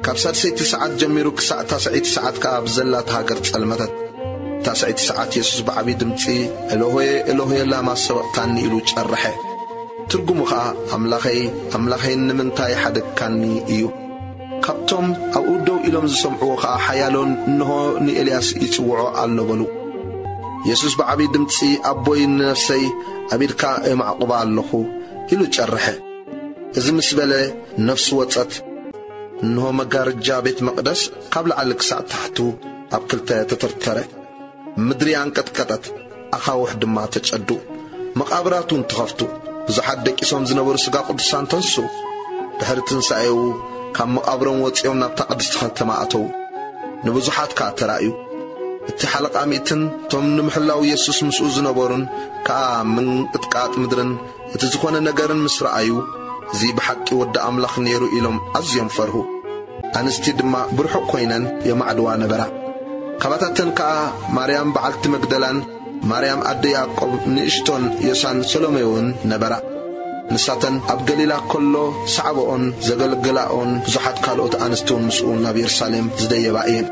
ካብ ሳድሰይቲ ሰዓት ጀሚሩ ክሳዕ ታስዐይቲ ሰዓት ከኣ ኣብ ዘላታ ሃገር ጸልመተት። ታስዐይቲ ሰዓት የሱስ ብዓቢ ድምጺ፣ "ኤሎሄ፣ ኤሎሄ፣ ላማ ሰበቕታኒ?" ኢሉ ጨርሐ። ትርጉሙ ኸኣ፣ "ኣምላኸይ፣ ኣምላኸይ፣ ንምንታይ ሓደግካኒ?" እዩ። ካብቶም ኣብኡ ደው ኢሎም ዝሰምዕዎ ኸኣ ሓያሎን፣ "እንሆ፣ ንኤልያስ ይጽውዖ ኣሎ" በሉ። የሱስ ብዓቢ ድምጺ፣ "ኣቦይ፣ ንነፍሰይ ኣብ ኢድካ የማዕቁባ ኣለኹ" ኢሉ ጨርሐ። እዚ ምስ በለ፣ ነፍሱ ወጸት። እንሆ፣ መጋረጃ ቤት መቕደስ ካብ ላዕሊ ክሳዕ ታሕቱ ኣብ ክልተ ተተርተረ። ምድሪ ኣንቀጥቀጠት፣ ኣኻውሕ ድማ ተጨዱ። መቓብራት እውን ተኸፍቱ። ብዙሓት ደቂሶም ዝነበሩ ሥጋ ቅዱሳን ተንስኡ። ድሕሪ ትንሳኤኡ ካብ መቓብሮም ወጺኦም ናብታ ቅድስቲ ከተማ ኣተዉ። ንብዙሓት ከኣ ተራእዩ። እቲ ሓለቓ ሚእትን እቶም ንምሕላው የሱስ ምስኡ ዝነበሩን ከኣ ምንቅጥቃጥ ምድርን እቲ ዝኾነ ነገርን ምስ ረኣዩ፣ "እዚ ብሓቂ ወዲ ኣምላኽ ነይሩ" ኢሎም ኣዝዮም ፈርሁ። ኣንስቲ ድማ ብርሑቕ ኮይነን የማዕድዋ ነበራ። ካባታተን ከኣ ማርያም በዓልቲ መግደላን ማርያም ኣደ ያዕቆብ ንእሽቶን ዮሳን ሰሎሜ እውን ነበራ። ንሳተን ኣብ ገሊላ ከሎ ሰዓበኦን ዘገልገላኦን ብዙሓት ካልኦት ኣንስቲ እውን ምስኡ ናብ የሩሳሌም ዝደየባ እየን።